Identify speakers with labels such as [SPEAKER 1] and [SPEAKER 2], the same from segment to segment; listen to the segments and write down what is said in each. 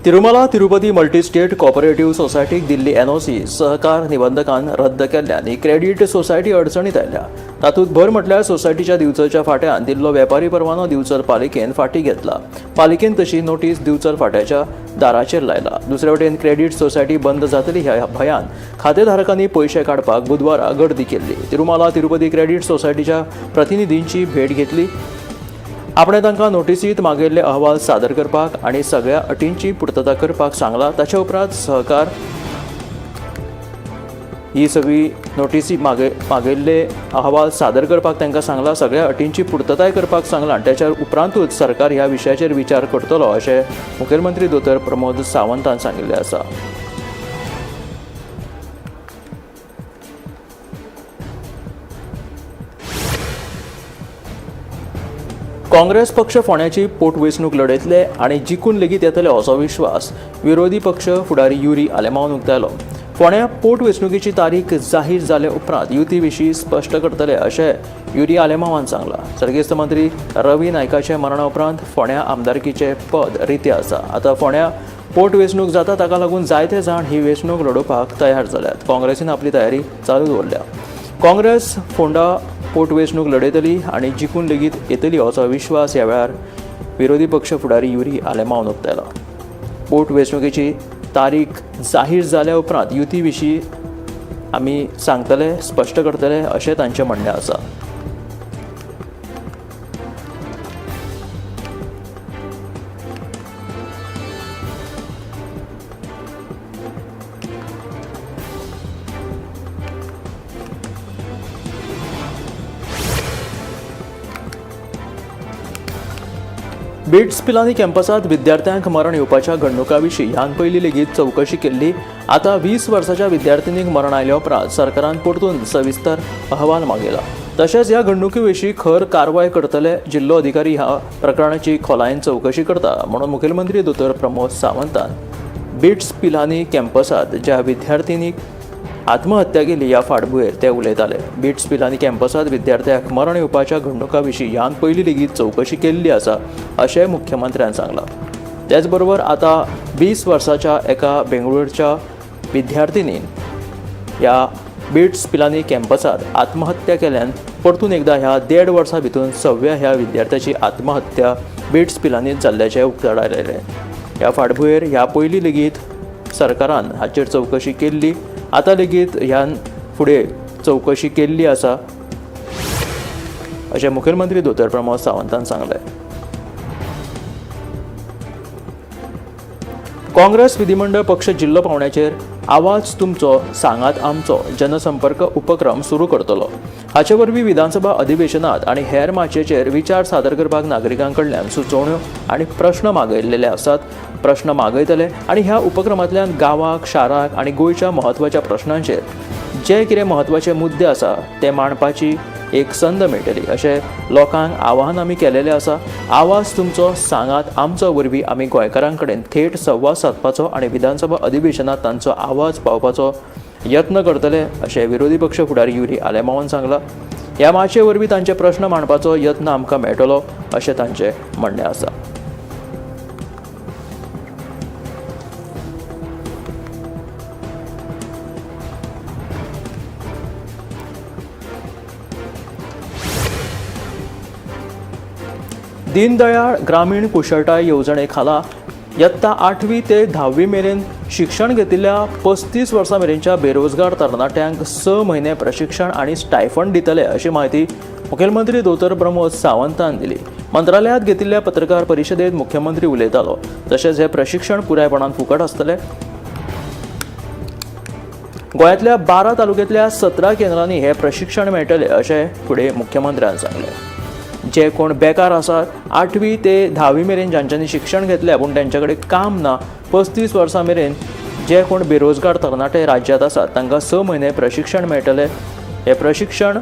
[SPEAKER 1] Tirumala Tirupati multi state cooperative सोसायटीक दिल्ली NOC सहकार निबंधकान रद्द केल्ल्यान ही क्रेडीट सोसायटी अडचणीत आयल्या. तातूंत भर म्हटल्यार सोसायटीच्या दिवचलच्या फाट्यान दिल्लो वेपारी परवानो दिवचल पालिकेन फाटीं घेतला. पालिकेन तशी नोटीस दिवचल फाट्याच्या दाराचेर लायला. दुसरे वटेन क्रेडीट सोसायटी बंद जातली ह्या भंयान खातेधारकांनी पयशे काडपाक बुधवारा गर्दी केल्ली. तिरुमाला तिरुपती क्रेडीट सोसायटीच्या प्रतिनिधींची भेट घेतली. आपणे तांकां नोटीसीत मागयल्ले अहवाल सादर करपाक आनी सगळ्या अटींची पुर्तता करपाक सांगला. ताचे उपरांत सहकार ही सगळी नोटीसी मागयल्ले अहवाल सादर करपाक तांकां सांगला, सगळ्या अटींची पुर्तताय करपाक सांगला आनी त्याच्या उपरांतूच सरकार ह्या विशयाचेर विचार करतलो अशें मुखेलमंत्री दोतोर प्रमोद सावंतान सांगिल्लें आसा. काँग्रेस पक्ष फोंड्याची पोटवेंचणूक लढयतले आनी जिखून लेगीत येतले असो विश्वास विरोधी पक्ष फुडारी युरी आलेमांवान उक्तायलो. फोंड्या पोटवेंचणुकेची तारीख जाहीर जाले उपरांत युती विशीं स्पश्ट करतले अशें युरी आलेमांवान सांगलां. सर्गेस्त मंत्री रवी नायकाचे मरणा उपरांत फोंड्या आमदारकीचें पद रितें आसा. आतां फोंड्या पोटवेंचणूक जाता ताका लागून जायते जाण ही वेंचणूक लडोवपाक तयार जाल्यात. काँग्रेसीन आपली तयारी चालू दवरल्या. काँग्रेस फोंडा पोटवेंचणूक लढयतली आनी जिखून लेगीत येतली असो विश्वास ह्या वेळार विरोधी पक्ष फुडारी युरी आलेमांवान उक्तायला. पोटवेंचणुकेची तारीख जाहीर जाल्या उपरांत युती विशीं आमी सांगतले, स्पश्ट करतले अशें तांचें म्हणणें आसा. बिट्स पिलानी कॅम्पसांत विद्यार्थ्यांक मरण येवपाच्या घडणुकां विशीं ह्यान पयलीं लेगीत चवकशी केल्ली. आतां 20 वर्साच्या विद्यार्थिनींक मरण आयल्या उपरांत सरकारान परतून सविस्तर अहवाल मागयला. तशेंच ह्या घडणुके विशीं खर कारवाय करतले. जिल्लो अधिकारी ह्या प्रकरणाची खोलायेन चवकशी करता म्हणून मुखेलमंत्री दोतोर प्रमोद सावंतान बिट्स पिलानी कॅम्पसांत ज्या विद्यार्थिनीक आत्महत्या केली ह्या फाटभुंयेर ते उलयताले. बिट्स पिलानी कॅम्पसांत विद्यार्थ्याक मरण येवपाच्या घडणुकां विशीं ह्यान पयलीं लेगीत चवकशी केल्ली आसा अशें मुख्यमंत्र्यान सांगलां. त्याच बरोबर आतां 20 वर्साच्या एका बेंगळुरूच्या विद्यार्थिनीन ह्या बिट्स पिलानी कॅम्पसांत आत्महत्या केल्यान परतून एकदां ह्या 1.5 वर्सां भितर 6व्या ह्या विद्यार्थ्याची आत्महत्या बिट्स पिलानीत जाल्ल्याचें उक्ताडार आयलें. ह्या फाटभुंयेर ह्या पयलीं लेगीत सरकारान हाचेर चवकशी केल्ली. आतां लेगीत ह्यान फुडें चवकशी केल्ली आसा अशें मुखेलमंत्री दोतोर प्रमोद सावंतान सांगलें. काँग्रेस विधिमंडळ पक्ष जिल्लो पावंड्याचेर आवाज तुमचो सांगात आमचो जनसंपर्क उपक्रम सुरू करतलो. हाचे वरवीं विधानसभा अधिवेशनात आनी हेर माचयेचेर विचार सादर करपाक नागरिकां कडल्यान सुचोवण्यो आनी प्रश्न मागयल्ले आसात. प्रश्न मागयतले आनी ह्या उपक्रमांतल्यान गांवाक, शाराक आनी गोंयच्या म्हत्वाच्या प्रश्नांचेर जे कितें म्हत्वाचे मुद्दे आसा ते मांडपाची एक संद मेळटली अशें लोकांक आवाहन आमी केलेलें आसा. आवाज तुमचो सांगात आमचो वरवीं आमी गोंयकारां कडेन थेट संवाद सादपाचो आनी विधानसभा अधिवेशनात तांचो आवाज पावपाचो यत्न करतले अशें विरोधी पक्ष फुडारी युरी आलेमांवान सांगलां. ह्या माचये वरवीं तांचे प्रश्न मांडपाचो यत्न आमकां मेळटलो अशें तांचें म्हणणें आसा. दीनदयाळ ग्रामीण कुशळटाय येवजणे खाला यत्ता 8वी ते 10वी मेरेन शिक्षण घेतिल्ल्या 35 वर्सां मेरेनच्या बेरोजगार तरणाट्यांक 6 म्हयने प्रशिक्षण आनी स्टायफंड दितले अशी म्हायती मुखेलमंत्री दोतोर प्रमोद सावंतान दिली. मंत्रालयांत घेतिल्ल्या पत्रकार परिशदेंत मुख्यमंत्री उलयतालो. तशेंच हें प्रशिक्षण पुरायपणान फुकट आसतलें. गोंयांतल्या 12 तालुक्यांतल्या 17 केंद्रांनी हें प्रशिक्षण मेळटलें अशें फुडें मुख्यमंत्र्यान सांगलें. जे कोण बेकार आसात, 8वी ते 10वी मेरेन जांच्यांनी शिक्षण घेतलें पूण तेंचे कडेन काम ना, 35 वर्सां मेरेन जे कोण बेरोजगार तरणाटे राज्यांत आसात तांकां 6 म्हयने प्रशिक्षण मेळटलें. हें प्रशिक्षण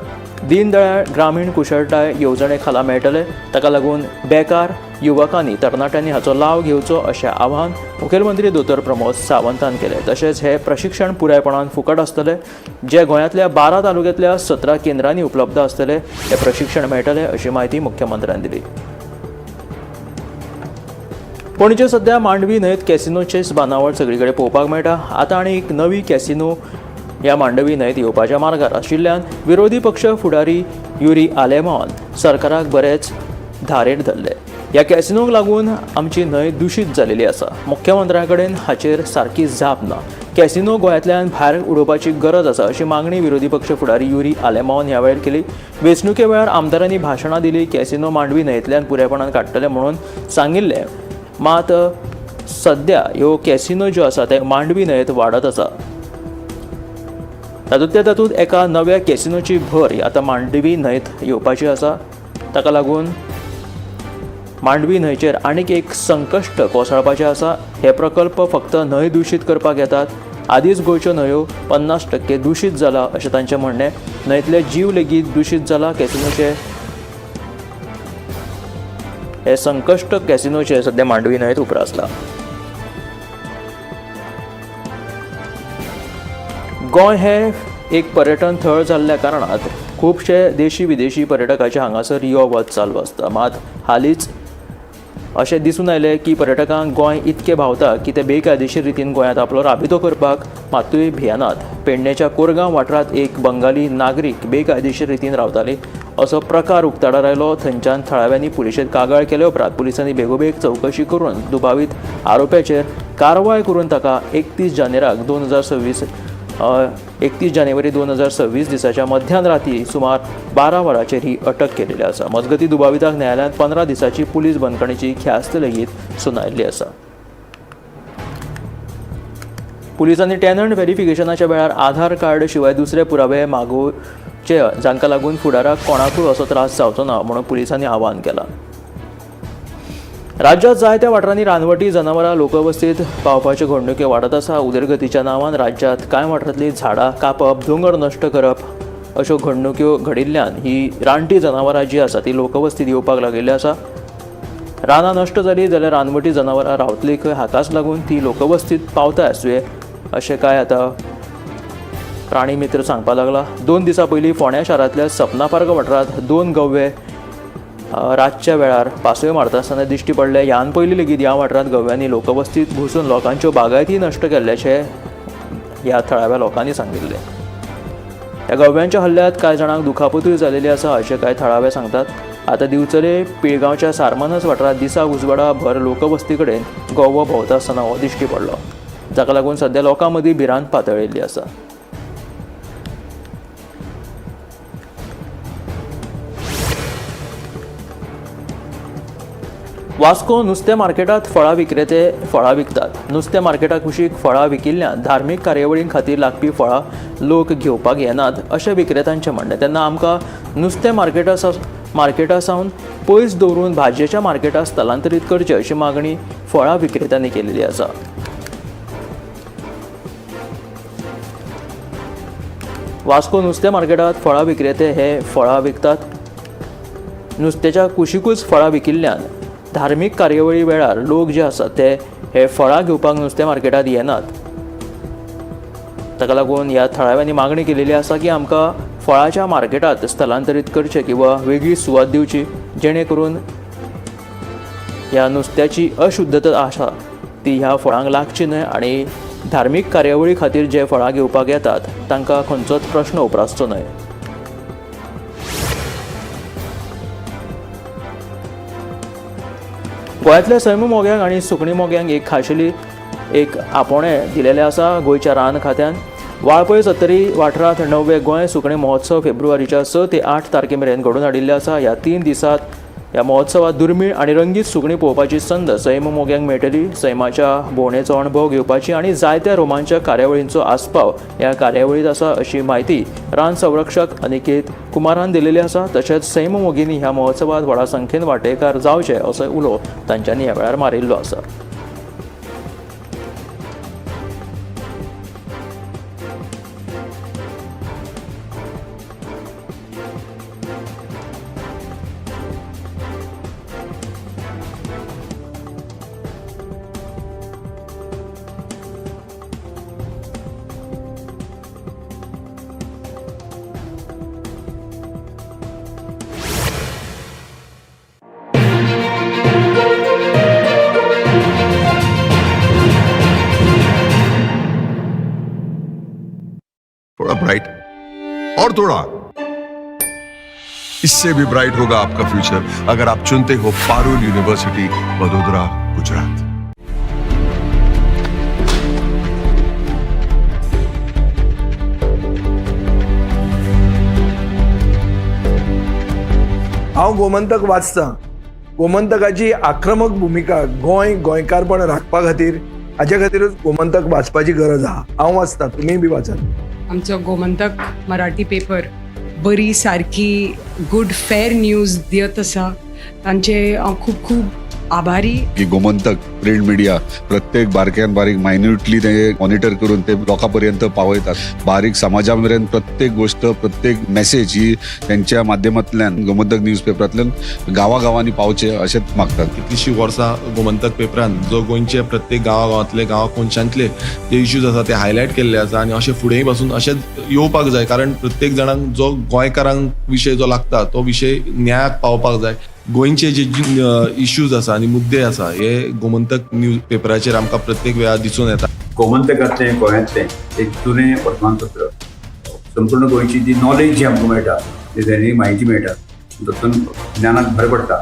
[SPEAKER 1] दीनदयाळ ग्रामीण कुशळटाय येवजणे खाला मेळटलें. ताका लागून बेकार युवकांनी, तरणाट्यांनी हाचो लाव घेवचो अशें आवाहन मुखेलमंत्री दोतोर प्रमोद सावंतान केलें. तशेंच हें प्रशिक्षण पुरायपणान फुकट आसतलें, जे गोंयांतल्या 12 तालुक्यांतल्या 17 केंद्रांनी उपलब्ध आसतलें. हें प्रशिक्षण मेळटलें अशी म्हायती मुख्यमंत्र्यान दिली. पणजे सध्या मांडवी न्हंयेत कॅसिनोचेच बांदावळ सगळी कडेन पळोवपाक मेळटा. आतां आनी एक नवी कॅसिनो ह्या मांडवी न्हंयेत येवपाच्या मार्गार आशिल्ल्यान विरोधी पक्ष फुडारी युरी आलेमांवान सरकाराक बरेच धारेर धरले. ह्या कॅसिनोक लागून आमची न्हंय दुशीत जालेली आसा. मुख्यमंत्र्या कडेन हाचेर सारकी जाप ना. कॅसिनो गोंयांतल्यान भायर उडोवपाची गरज आसा अशी मागणी विरोधी पक्ष फुडारी युरी आलेमांवान ह्या वेळार केली. वेंचणुके वेळार आमदारांनी भाशणां दिली. कॅसिनो मांडवी न्हंयेंतल्यान पुरायपणान काडटले म्हणून सांगिल्लें, मात सद्या ह्यो कॅसिनो ज्यो आसा ते मांडवी न्हंयेंत वाडत आसा. तातूंतल्या तातूंत एका नव्या कॅसिनोची भर आतां मांडवी न्हंयेंत येवपाची आसा. ताका लागून मांडवी न्हंयचेर आनीक एक संकश्ट कोसळपाचें आसा. हे प्रकल्प फक्त न्हंय दुशीत करपाक येतात. आदींच गोंयच्यो न्हंयो 50% दुशीत जाला अशें तांचें म्हणणें. न्हंयतले जीव लेगीत दुशीत जाला. कॅसिनोचे हे संकश्ट कॅसिनोचे सद्या मांडवी न्हंयेत उप्रासला. गोंय हे एक पर्यटन थळ जाल्ल्या कारणान खुबशे देशी विदेशी पर्यटकाचे हांगासर यो वच चालू आसता. मात हालींच अशें दिसून आयलें की पर्यटकांक गोंय इतकें भावता की ते बेकायदेशीर रितीन गोंयांत आपलो राबितो करपाक मात्तूय भियेनात. पेडणेच्या कोरगांव वाठारांत एक बंगाली नागरीक बेकायदेशीर रितीन रावताली असो प्रकार उक्ताडार आयलो. थंयच्यान थळाव्यांनी पुलिशेंत कागाळ केले उपरांत पुलिसांनी बेगोबेग चवकशी करून दुबावीत आरोप्याचेर कारवाय करून ताका 31 जानेवारी 2026 दिसाच्या मध्यान राती सुमार 12 वरांचेर ही अटक केलेली आसा. मजगती दुबाविताक न्यायालयान 15 दिसाची पुलीस बंदखणीची ख्यास्त लेगीत सुनायिल्ली आसा. पुलिसांनी टेनंट व्हेरिफिकेशनाच्या वेळार आधार कार्ड शिवाय दुसरे पुरावे मागोवचे, जांकां लागून फुडाराक कोणाकूय असो त्रास जावचो ना म्हणून पुलिसांनी आवाहन केलां. राज्यांत जायत्या वाठारांनी रानवटी जनावरां लोकवस्तीत पावपाच्यो घडणुक्यो वाडत आसा. उदरगतीच्या नांवान राज्यांत कांय वाठारांतलीं झाडां कापप, दोंगर नश्ट करप अश्यो घडणुक्यो घडिल्ल्यान ही रानटी जनावरां जी आसा ती लोकवस्तीत येवपाक लागिल्ली आसा. रानां नश्ट जाली जाल्यार रानवटी जनावरां रावतलीं खंय, हाकाच लागून ती लोकवस्तीत पावता आसुये अशें कांय आतां प्राणी मित्र सांगपाक लागला. 2 दिसां पयलीं फोंड्या शारांतल्या सपना पार्क वाठारांत 2 गवे रातच्या वेळार पासयो मारता आसतना दिश्टी पडले. ह्यान पयलीं लेगीत ह्या वाठारांत गव्यांनी लोकवस्तीत घुसून लोकांच्यो बागायती नश्ट केल्ल्याचें ह्या थळाव्या लोकांनी सांगिल्लें. ह्या गव्यांच्या हल्ल्यांत कांय जाणांक दुखापतूय जालेली आसा अशें कांय थळावे सांगतात. आतां दिवचले पिळगांवच्या सारमानस वाठारांत दिसा उजवाडा भर लोकवस्ती कडेन गवो भोंवता आसतना हो दिश्टी पडलो, जाका लागून सद्या लोकां मदीं भिरांत पातळिल्ली आसा. वास्को नुस्तें मार्केटांत फळां विक्रेते फळां विकतात. नुस्तें मार्केटा कुशीक फळां विकिल्ल्यान धार्मीक कार्यावळीं खातीर लागपी फळां लोक घेवपाक येनात अशें विक्रेत्यांचें म्हणणें. तेन्ना आमकां नुस्तें मार्केटा सावन पयस दवरून भाजयेच्या मार्केटात स्थलांतरीत करचें अशी मागणी फळां विक्रेत्यांनी केलेली आसा. वास्को नुस्तें मार्केटांत फळां विक्रेते हे फळां विकतात. नुस्त्याच्या कुशिकूच फळां विकिल्ल्यान धार्मीक कार्यावळी वेळार लोक जे आसात ते हे फळां घेवपाक नुस्तें मार्केटांत येनात. ताका लागून ह्या थळाव्यांनी मागणी केलेली आसा की आमकां फळाच्या मार्केटांत स्थलांतरीत करचें किंवा वेगळी सुवात दिवची, जेणे करून ह्या नुस्त्याची अशुद्धता आसा ती ह्या फळांक लागची न्हय आनी धार्मीक कार्यावळी खातीर जे फळां घेवपाक येतात तांकां खंयचोच प्रश्न उप्रासचो न्हय. गोंयांतल्या सैम मोग्यांक आनी सुकणी मोग्यांक एक खाशेली एक आपोवणें दिलेलें आसा गोंयच्या रान खात्यान. वाळपय सत्तरी वाठारांत 9वे गोंय सुकणी महोत्सव फेब्रुवारीच्या 6 ते 8 तारखे मेरेन घडोवन हाडिल्लें आसा. ह्या 3 दिसांत ह्या महोत्सवात दुर्मीळ आनी रंगीत सुकणी पळोवपाची संद सैम मोग्यांक मेळटली. सैमाच्या भोंवडेचो अणभव घेवपाची आनी जायत्या रोमांचक कार्यावळींचो आस्पाव ह्या कार्यावळींत आसा अशी म्हायती रान संरक्षक अनिकेत कुमारान दिलेली आसा. तशेंच सैम मोगींनी ह्या महोत्सवात व्हडा संख्येन वांटेकार जावचे असो उलो तांच्यांनी ह्या वेळार मारिल्लो आसा.
[SPEAKER 2] थोड़ा ब्राइट और थोड़ा इससे भी ब्राइट होगा आपका फ्यूचर अगर आप चुनते हो पारुल यूनिवर्सिटी, वडोदरा, गुजरात।
[SPEAKER 3] हांव गोमंतक वाचतां. गोमंतकाची आक्रमक भुमिका गोंय गोंयकारपण राखपा खातीर, हाजे खातीरूच गोमंतक वाचपाची गरज आहा. हांव वाचतां, तुमीय बी वाचात.
[SPEAKER 4] आमचो गोमंतक मराठी पेपर बरी सारकी गुड फेर न्यूज दियत आसा. तांचे हांव खूब खूब आभारी.
[SPEAKER 5] की गोमंतक प्रिंट मिडिया प्रत्येक बारक्यान बारीक मायन्युटली ते मॉनिटर करून ते लोकां पर्यंत पावयतात. बारीक समाजा मेरेन प्रत्येक गोष्ट, प्रत्येक मेसेज ही त्यांच्या माध्यमांतल्यान गोमंतक न्यूज पेपरांतल्यान गांवागांवांनी पावचे अशेंच मागतात.
[SPEAKER 6] कितलीशीं वर्सां गोमंतक पेपरान जो गोंयचे प्रत्येक गांवागांवांतले, गांवा कोनशांतले जे इश्यूज आसा ते हायलायट केल्ले आसा आनी अशें फुडेंय पासून अशेंच येवपाक जाय, कारण प्रत्येक जाणांक जो गोंयकारांक विशय जो लागता तो विशय न्यायाक पावपाक जाय. गोंयचे जे इश्यूज आसा आनी मुद्दे आसा हे गोमंतक न्यूज पेपराचेर आमकां प्रत्येक वेळार दिसून येता.
[SPEAKER 7] गोमंतकांतलें गोंयांतलें एक जुनें वर्तमानपत्र. संपूर्ण गोंयची जी नॉलेज जी आमकां मेळटा, जी दैनीक म्हायती मेळटा, तातूंत ज्ञानाक भर पडटा.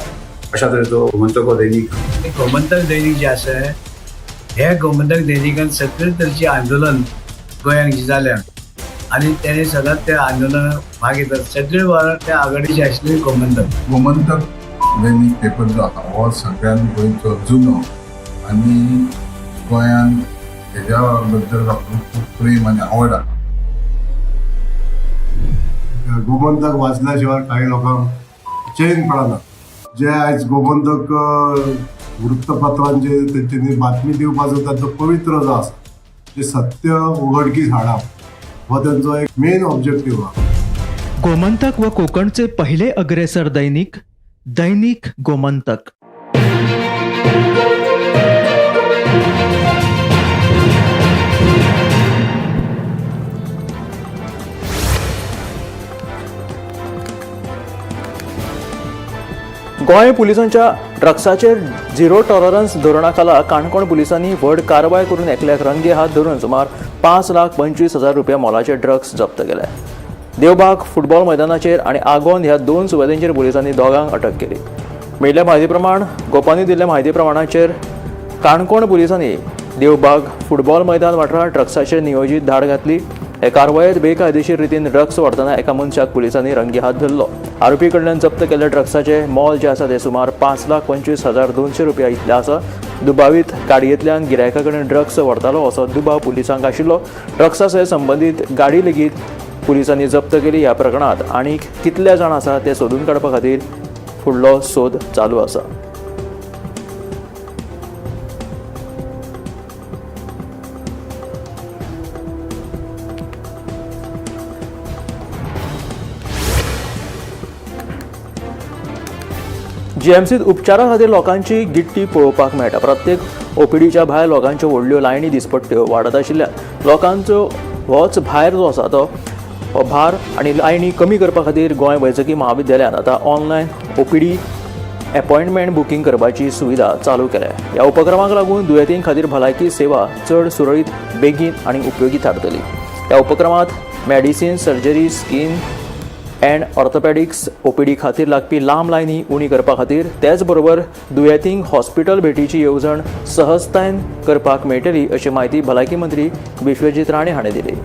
[SPEAKER 7] अशा तरेचो गोमंतक हो दैनीक.
[SPEAKER 8] गोमंतक दैनिक जे आसा, हे गोमंतक दैनिकान सगळे तरेचे आंदोलन गोंयांत जे जाल्या आनी तेणे सदांच त्या आंदोलनात भाग घेतात. सगळे वावर त्या आघाडीचे आशिल्ले गोमंतक.
[SPEAKER 9] गोमंतक दैनिक पेपर जो आसा हो सगळ्यान गोंयचो जुनो आनी गोंयान हेज्या बद्दल लोकांक खूब प्रेम आनी आवड आसा.
[SPEAKER 10] गोमंतक वाचल्या शिवाय काही लोकांक चेन पडना. जे आयज गोमंतक वृत्तपत्रांचे तेंच्यांनी बातमी दिवपाचो तांचो पवित्र जो आसा, जे सत्य उघडकीस हाडप हो तेंचो एक मेन ऑब्जेक्टीव आहा.
[SPEAKER 1] गोमंतक व कोकणचे पहिले अग्रेसर दैनिक, दैनिक गोमंतक. गोंय पुलिसांच्या ड्रग्साचेर झिरो टॉलरन्स धोरणा खाला काणकोण पुलिसांनी व्हड कारवाय करून एकल्याक रंगे हात धरून सुमार 5,25,000 रुपया मोलाचे ड्रग्स जप्त केले. देवबाग फुटबॉल मैदानाचेर आनी आगोंद ह्या 2 सुवातींचेर पुलिसांनी दोगांक अटक केली. मेळिल्ल्या म्हायती प्रमाण गोपांनी दिल्ल्या म्हायती प्रमाणाचेर काणकोण पुलिसांनी देवबाग फुटबॉल मैदान वाठारांत ड्रग्साचेर नियोजीत धाड घातली. हे कारवायेत बेकायदेशीर रितीन ड्रग्स व्हरतना एका मनशाक पुलिसांनी रंगे हात धरलो. आरोपी कडल्यान जप्त केल्ले ड्रग्साचे मोल जे आसा ते सुमार 5,25,200 रुपया इतले आसा. दुबावीत गाडयेंतल्यान गिरायका कडेन ड्रग्स व्हरतालो असो दुबाव पुलिसांक आशिल्लो. ड्रग्सा सयत संबंदीत गाडी लेगीत पुलिसांनी जप्त केली. ह्या प्रकरणांत आनीक कितले जाण आसा ते सोदून काडपा खातीर फुडलो सोद चालू आसा. जीएमसीत उपचारा खातीर लोकांची गिट्टी पळोवपाक मेळटा. प्रत्येक ओपीडीच्या भायर लोकांच्यो व्हडल्यो लायनी दिसपट्ट्यो वाडत आशिल्ल्यान लोकांचो होच भायर जो आसा तो हो भार आनी लायनी कमी करपा खातीर गोंय वैजकी महाविद्यालयान आतां ऑनलायन ओपीडी अपॉयंटमेंट बुकींग करपाची सुविधा चालू केल्या. ह्या उपक्रमाक लागून दुयेंतीं खातीर भलायकी सेवा चड सुरळीत, बेगीन आनी उपयोगी थारतली. ह्या उपक्रमांत medicine, surgery, skin and orthopaedics OPD खातीर लागपी लांब लायनी उणी करपा खातीर तेच बरोबर दुयेंतींक हॉस्पिटल भेटीची येवजण सहजतायेन करपाक मेळटली अशी म्हायती भलायकी मंत्री विश्वजीत राणे हांणी दिली.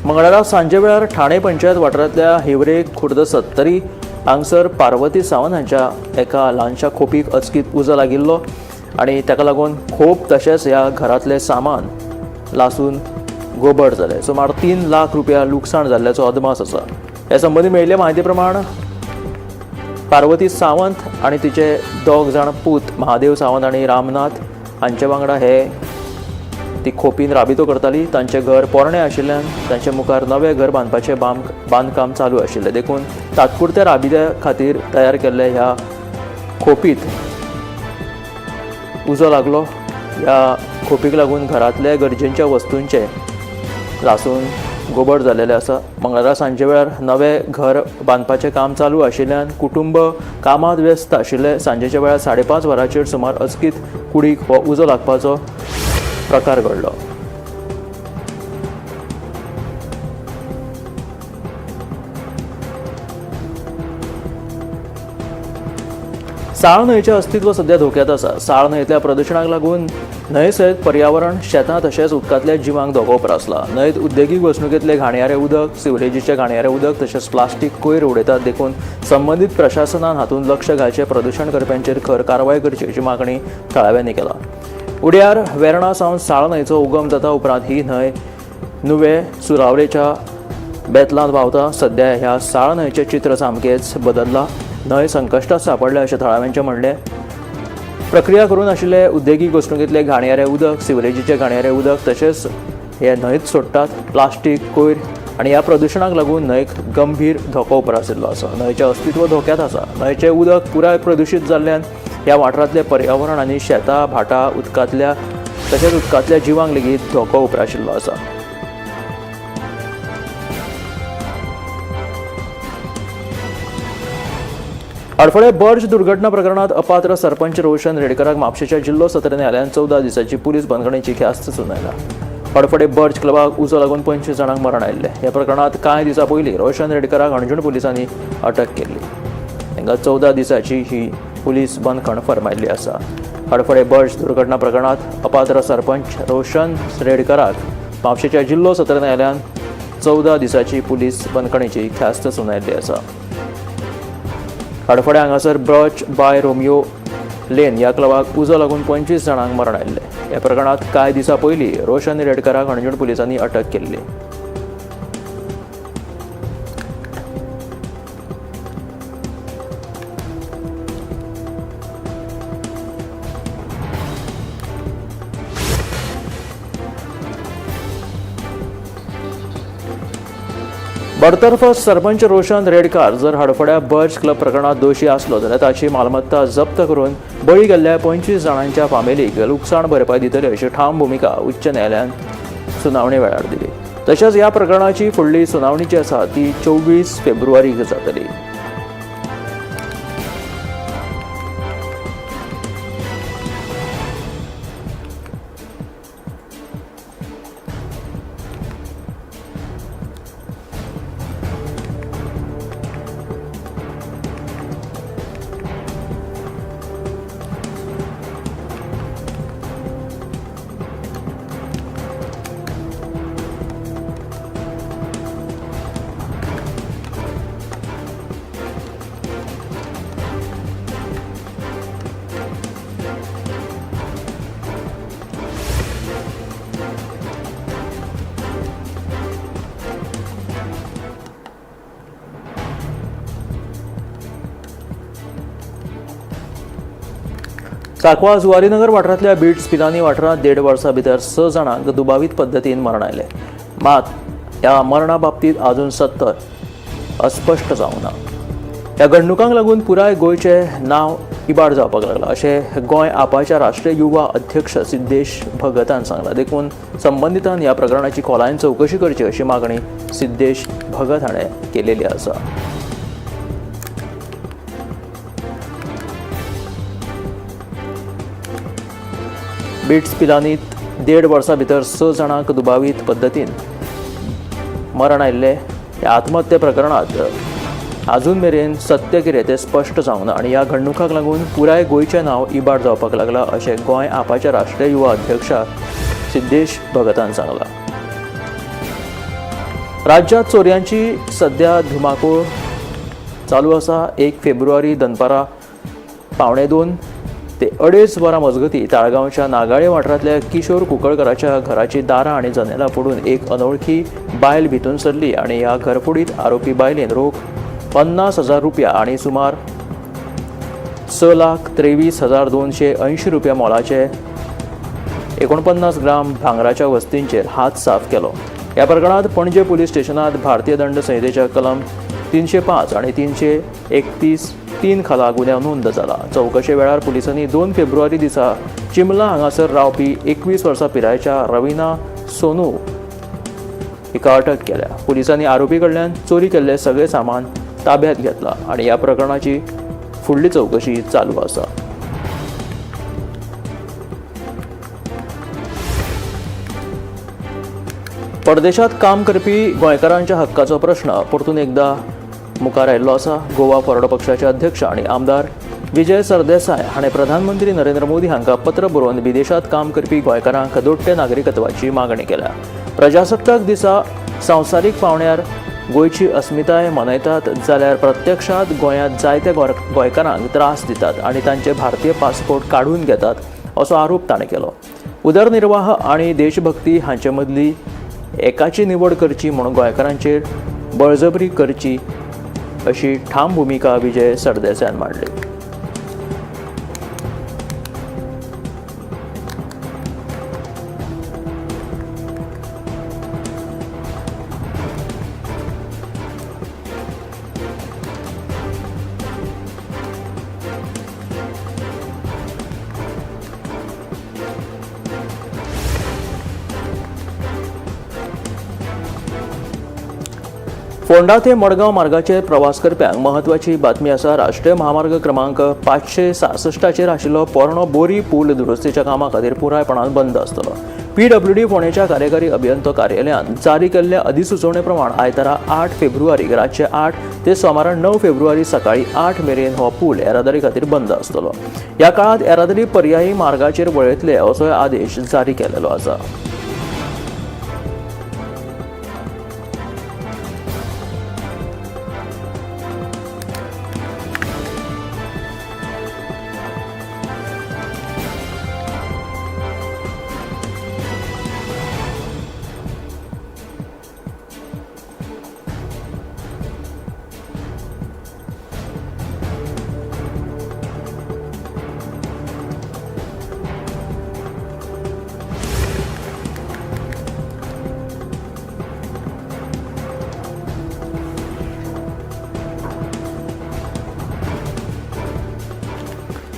[SPEAKER 1] मंगळारा सांजे वेळार ठाणे पंचायत वाठारांतल्या हिवरे खुर्द सत्तरी हांगसर पार्वती सावंत हांच्या एका ल्हानशा खोपीक अचकीत उजो लागिल्लो आनी ताका लागून खोप तशेंच ह्या घरांतलें सामान लासून गोबड जालें. सुमार 3 लाख रुपया लुकसाण जाल्ल्याचो अदमास आसा. हे संबंदी मेळिल्ले म्हायती प्रमाण पार्वती सावंत आनी तिचे 2 जाण पूत महादेव सावंत आनी रामनाथ हांचे वांगडा हे ती खोपीन राबितो करताली. तांचें घर पोरणें आशिल्ल्यान तांचे मुखार नवें घर बांदपाचें बांदकाम चालू आशिल्लें, देखून तात्पुरत्या राबित्या खातीर तयार केल्ल्या ह्या खोपीत उजो लागलो. ह्या खोपीक लागून घरांतल्या गरजेंच्या वस्तूंचे लासून गोबर जाल्लें आसा. मंगळारा सांजे वेळार नवें घर बांदपाचें काम चालू आशिल्ल्यान कुटुंब कामांत व्यस्त आशिल्ले. सांजेच्या वेळार 5:30 वरांचेर सुमार अचकीत कुडीक हो उजो लागपाचो प्रकार घडलो. साळ न्हंयचें अस्तित्व सध्या धोक्यात आसा. साळ न्हंयेंतल्या प्रदुशणाक लागून न्हंय सयत पर्यावरण, शेतां तशेंच उदकांतल्या जिवांक धोको उप्रासला. न्हंयेंत उद्देगीक वसणुकेंतले घाणयारे उदक, सिवरेजीचें घाणयारे उदक तशेंच प्लास्टीक कोयर उडयतात. देखून संबंदीत प्रशासनान हातूंत लक्ष घालचें, प्रदुशण करप्यांचेर खर कारवाय करची अशी मागणी थळाव्यांनी केला. उड्यार वेर्णा सावन साळ न्हंयचो उगम जाता. उपरांत ही न्हंय नुवे सुरावलेच्या बेतलांत व्हांवता. सध्या ह्या साळ न्हंयचें चित्र सामकेंच बदल्लां. न्हंय संकश्टात सांपडल्या अशें थळाव्यांचें म्हणलें. प्रक्रिया करून आशिल्ले उद्देगीक वसणुकेंतले घाणयारे उदक, सिवरेजीचे घाणयारे उदक तशेंच हे न्हंयत सोडटात. प्लास्टीक कोयर आनी ह्या प्रदुशणाक लागून न्हंयक गंभीर धोको उप्रासिल्लो आसा. न्हंयचें अस्तित्व धोक्यांत आसा. न्हंयचें उदक पुराय प्रदुशीत जाल्ल्यान ह्या वाठारांतलें पर्यावरण आनी शेतां, भाटां, उदकांतल्या तशेंच उदकांतल्या जिवांक लेगीत धोको उप्राशिल्लो आसा. हडफडें बर्ज दुर्घटना प्रकरणात अपात्र सरपंच रोशन रेडकराक म्हापशेच्या जिल्लो सत्र न्यायालयान 14 दिसांची पुलीस बंदखणीची ख्यास्त सुनायला. हडफडें बर्ज क्लबाक उजो लागून 25 जाणांक मरण आयिल्लें. ह्या प्रकरणांत कांय दिसां पयलीं रोशन रेडकराक हणजूण पुलिसांनी अटक केल्ली. तांकां 14 दिसांची ही पुलीस बंदखण फर्मायल्ली आसा. हडफडें बर्ज दुर्घटना प्रकरणांत अपात्र सरपंच रोशन रेडकराक म्हापशेच्या जिल्लो सत्र न्यायालयान 14 दिसांची पुलीस बंदखणीची ख्यास्त सुनायल्ली आसा. हडफडें हांगासर ब्रॉच बाय रोमियो लेन ह्या क्लबाक उजो लागून 25 जाणांक मरण आयिल्लें. ह्या प्रकरणांत कांय दिसां पयलीं रोशन रेडकराक हणजूण पुलिसांनी अटक केल्ली. बडतर्फ सरपंच रोशन रेडकार जर हडफड्या बर्ज क्लब प्रकरणात दोशी आसलो जाल्यार ताची मालमत्ता जप्त करून बळी गेल्ल्या 25 जाणांच्या फामिलीक लुकसाण भरपाय दितले अशी ठाम भुमिका उच्च न्यायालयान सुनावणी वेळार दिली. तशेंच ह्या प्रकरणाची फुडली सुनावणी जी आसा ती 24 फेब्रुवारीक जातली. सांकवाळ जुवारीनगर वाठारांतल्या बीट्स पिलानी वाठारांत 1.5 वर्सां भितर 6 जाणांक दुबावीत पद्दतीन मरण आयलें. मात ह्या मरणा बाबतींत अजून सत्तर अस्पश्ट जावंक ना. ह्या घडणुकांक लागून पुराय गोंयचें नांव इबाड जावपाक लागलां अशें गोंय आपाच्या राष्ट्रीय युवा अध्यक्ष सिद्धेश भगतान सांगलां. देखून संबंदितान ह्या प्रकरणाची खोलायेन चवकशी करची अशी मागणी सिद्धेश भगत हाणें केलेली आसा. बीट्स पिलानीत 1.5 वर्सां भितर 6 जाणांक दुबावीत पद्दतीन मरण आयिल्लें. ह्या आत्महत्या प्रकरणांत अजून मेरेन सत्य कितें तें स्पश्ट जावंक ना आनी ह्या घडणुकांक लागून पुराय गोंयचें नांव इबाड जावपाक लागलां अशें गोंय आपाच्या राष्ट्रीय युवा अध्यक्ष सिद्धेश भगतान सांगलां. राज्यांत चोरयांची सध्या धुमाकूळ चालू आसा. 1 फेब्रुवारी दनपारां 1:45 ते 2:30 वरां मजगती ताळगांवच्या नागाळे वाठारांतल्या किशोर कुंकळकराच्या घराची दारां आनी जनेलां फोडून एक अनवळखी बायल भितून सरली आनी ह्या घरफोडीत आरोपी बायलेन रोख 50,000 रुपया आनी सुमार 6,23,280 रुपया मोलाचे 49 ग्राम भांगराच्या वस्तींचेर हात साफ केलो. ह्या प्रकरणांत पणजे पुलीस स्टेशनांत भारतीय दंड संहितेच्या कलम 305 आनी 331(3) खाला गुन्यांव नोंद जाला. चवकशे वेळार पुलिसांनी 2 फेब्रुवारी दिसा चिमला हांगासर रावपी 21 वर्सां पिरायेच्या रवीना सोनू हिका अटक केल्या. पुलिसांनी आरोपी कडल्यान चोरी केल्ले सगळे सामान ताब्यात घेतला आनी ह्या प्रकरणाची फुडली चवकशी चालू आसा. परदेशात काम करपी गोंयकारांच्या हक्काचो प्रश्न परतून एकदा मुखार आयिल्लो आसा. गोवा फॉरवर्ड पक्षाचे अध्यक्ष आनी आमदार विजय सरदेसाय हाणें प्रधानमंत्री नरेंद्र मोदी हांकां पत्र बरोवन विदेशांत काम करपी गोंयकारांक दोट्टे नागरिकत्वाची मागणी केल्या. प्रजासत्ताक दिसा संवसारीक पावंड्यार गोंयची अस्मिताय मनयतात जाल्यार प्रत्यक्षांत गोंयांत जायत्या गोंयकारांक त्रास दितात आनी तांचे भारतीय पासपोर्ट काडून घेतात असो आरोप ताणें केलो. उदरनिर्वाह आनी देशभक्ती हांचे मदली एकाची निवड करची म्हणून गोंयकारांचेर बळजबरी करची अशी ठाम भुमिका विजय सरदेसायान मांडली. फोंडा ते मडगांव मार्गाचेर प्रवास करप्यांक महत्वाची बातमी आसा. राष्ट्रीय महामार्ग क्रमांक 566चेर आशिल्लो पोरणो बोरी पूल दुरुस्तीच्या कामा खातीर पुरायपणान बंद आसतलो. PWD फोंडेच्या कार्यकारी अभियंतो कार्यालयान जारी केल्ल्या अधिसुचोवणे प्रमाण आयतारा 8 फेब्रुवारीक रातचे 8 ते सोमारा 9 फेब्रुवारी सकाळी 8 मेरेन हो पूल येरादारी खातीर बंद आसतलो. ह्या काळांत येरादारी पर्यायी मार्गाचेर वळयतले असोय आदेश जारी केल्लो आसा.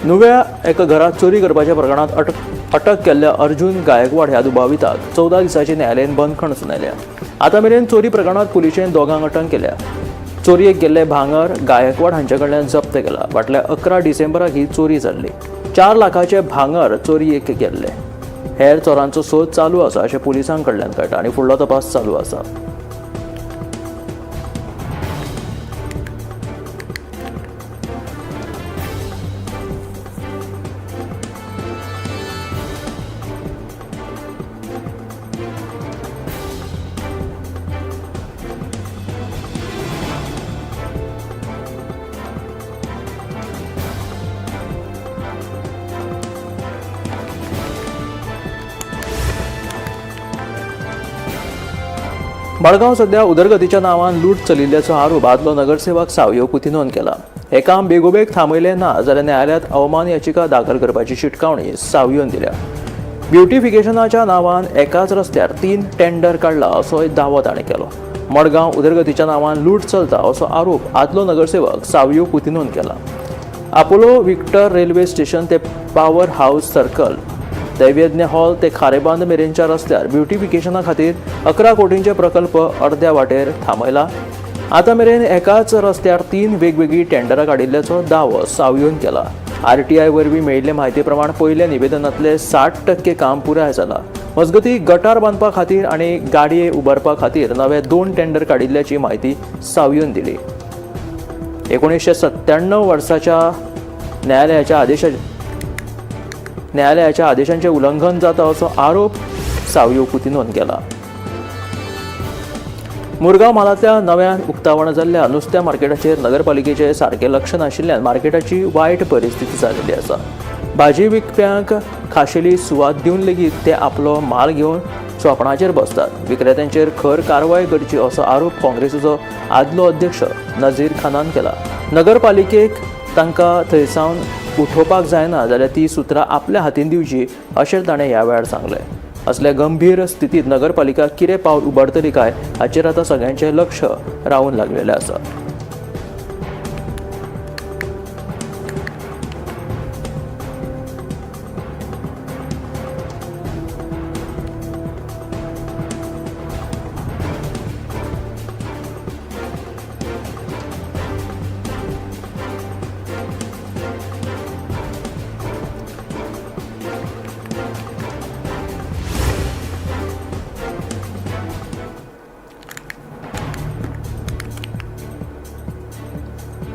[SPEAKER 1] नुव्या एका घरात चोरी करपाच्या प्रकरणात अटक केल्ल्या अर्जुन गायकवाड ह्या दुबाविताक 14 दिसांची न्यायालयीन बंदखण सुनायल्या. आतां मेरेन चोरी प्रकरणात पुलिशेन दोगांक अटक केल्या. चोरयेक गेल्ले भांगर गायकवाड हांचे कडल्यान जप्त केला. फाटल्या 11 डिसेंबराक ही चोरी जाल्ली. 4 लाखाचे भांगर चोरयेक गेल्ले. हेर चोरांचो सोद चालू आसा अशें पुलिसां कडल्यान कळटा आनी फुडलो तपास चालू आसा. मडगांव सध्या उदरगतीच्या नांवान लूट चलिल्ल्याचो आरोप आदलो नगरसेवक सावियो कुतिन्होन केला. हे काम बेगोबेग थांबयलें ना जाल्यार न्यायालयांत अवमान याचिका दाखल करपाची शिटकावणी सावियोन दिल्या. ब्युटिफिकेशनाच्या नांवान एकाच रस्त्यार 3 टेंडर काडला असोय दावो ताणें केलो. मडगांव उदरगतीच्या नांवान लूट चलता असो आरोप आदलो नगरसेवक सावियो कुतिन्होन केला. अपोलो विक्टर रेल्वे स्टेशन ते पॉवर हाऊस सर्कल, दैवज्ञ हॉल ते खारेबांद मेरेनच्या रस्त्यार ब्युटिफिकेशना खातीर 11 कोटींचे प्रकल्प अर्द्या वाटेर थांबयला. आतां मेरेन एकाच रस्त्यार 3 वेगवेगळीं टेंडरां काडिल्ल्याचो दावो सावियोन केला. RTI वरवीं मेळिल्ले म्हायती प्रमाण पयल्या निवेदनांतले 60% काम पुराय जाला. मजगतीं गटार बांदपा खातीर आनी गाडये उबारपा खातीर नवे 2 टेंडर काडिल्ल्याची म्हायती सावियोन दिली. 1997 वर्साच्या न्यायालयाच्या आदेशांचे उल्लंघन जाता असो आरोप सावियो कुतिन्होन केला. मुरगांव म्हालांतल्या नव्यान उक्तावण जाल्ल्या नुस्त्या मार्केटाचेर नगरपालिकेचे सारकें लक्ष नाशिल्ल्यान मार्केटाची वायट परिस्थिती जाल्ली आसा. भाजी विकप्यांक खाशेली सुवात दिवन लेगीत ते आपलो माल घेवन सोपणाचेर बसतात. विक्रेत्यांचेर खर कारवाय करची असो आरोप काँग्रेसीचो आदलो अध्यक्ष नझीर खानान केला. नगरपालिकेक तांकां थंयसावन उठोवपाक जायना जाल्यार ती सुत्रां आपल्या हातीन दिवची अशें ताणें ह्या वेळार सांगलें. असल्या गंभीर स्थितीत नगरपालिका कितें पावल उबारतली काय हाचेर आतां सगळ्यांचें लक्ष रावून लागलेलें आसा.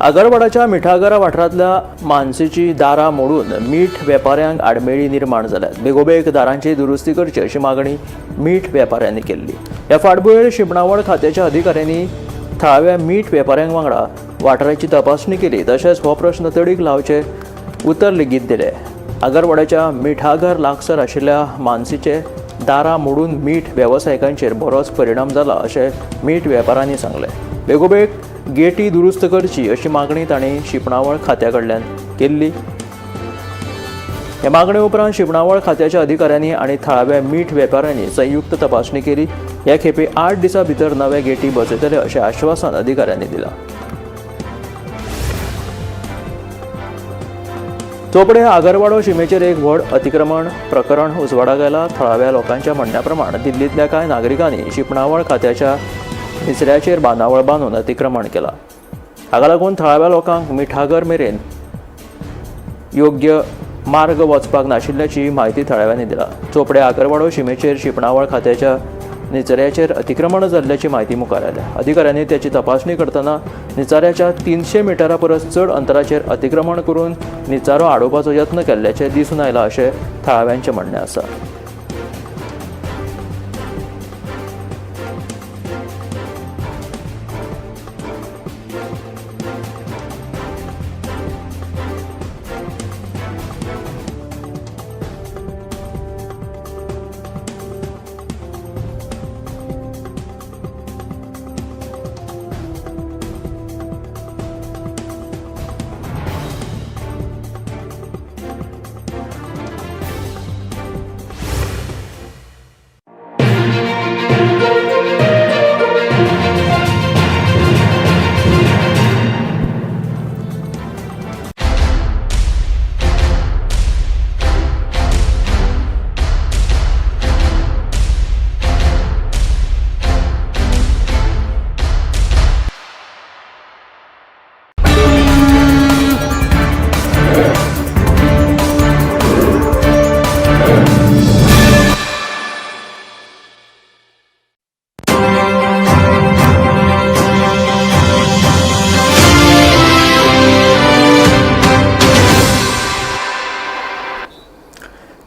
[SPEAKER 1] आगरवाडाच्या मिठागरा वाठारांतल्या मानसीची दारां मोडून मीठ वेपाऱ्यांक आडमेळी निर्माण जाल्यात. बेगोबेग दारांची दुरुस्ती करची अशी मागणी मीठ वेपाऱ्यांनी केल्ली. ह्या फाटभुंयेर शिंपणावळ खात्याच्या अधिकाऱ्यांनी थळाव्या मीठ वेपाऱ्यांक वांगडा वाठाराची तपासणी केली. तशेंच हो प्रश्न तडीक लावचे उतर लेगीत दिले. आगरवाड्याच्या मिठागर लागसर आशिल्ल्या मानसीचे दारां मोडून मीठ वेवसायिकांचेर बरोच परिणाम जाला अशें मीठ वेपाऱ्यांनी सांगलें. बेगोबेग गेटी दुरुस्त करची अशी मागणी तांणी शिंपणावळ खात्या कडल्यान केल्ली. हे मागणे उपरांत शिंपणावळ खात्याच्या अधिकाऱ्यांनी आनी थळाव्या मीठ वेपाऱ्यांनी संयुक्त तपासणी केली. ह्या खेपे 8 दिसां भितर नवे गेटी बसयतले अशें आश्वासन अधिकाऱ्यांनी दिलां. चोपडे आगरवाडो शिमेचेर एक व्हड अतिक्रमण प्रकरण उजवाडाक आयलां. थळाव्या लोकांच्या म्हणण्या प्रमाण दिल्लींतल्या कांय नागरिकांनी शिंपणावळ खात्याच्या निचऱ्याचेर बांदावळ बांदून अतिक्रमण केलां. हाका लागून थळाव्या लोकांक मिठागर मेरेन योग्य मार्ग वचपाक नाशिल्ल्याची म्हायती थळाव्यांनी दिला. चोपडे आगरवाडो शिमेचेर शिंपणावळ खात्याच्या निचऱ्याचेर अतिक्रमण जाल्ल्याची म्हायती मुखार आयल्या. अधिकाऱ्यांनी त्याची तपासणी करतना निचाऱ्याच्या 300 मिटरा परस चड अंतराचेर अतिक्रमण करून निचारो आडोवपाचो यत्न केल्ल्याचें दिसून आयलां अशें थळाव्यांचें म्हणणें आसा.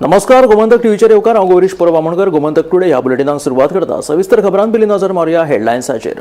[SPEAKER 1] नमस्कार, गोमंतक टीव्हीचेर येवकार. हांव गौरीश परब आमोणकर. गोमंतक टुडे ह्या बुलेटिनाक सुरवात करता. सविस्तर खबरां पयलीं नजर मारुया हेडलायन्साचेर.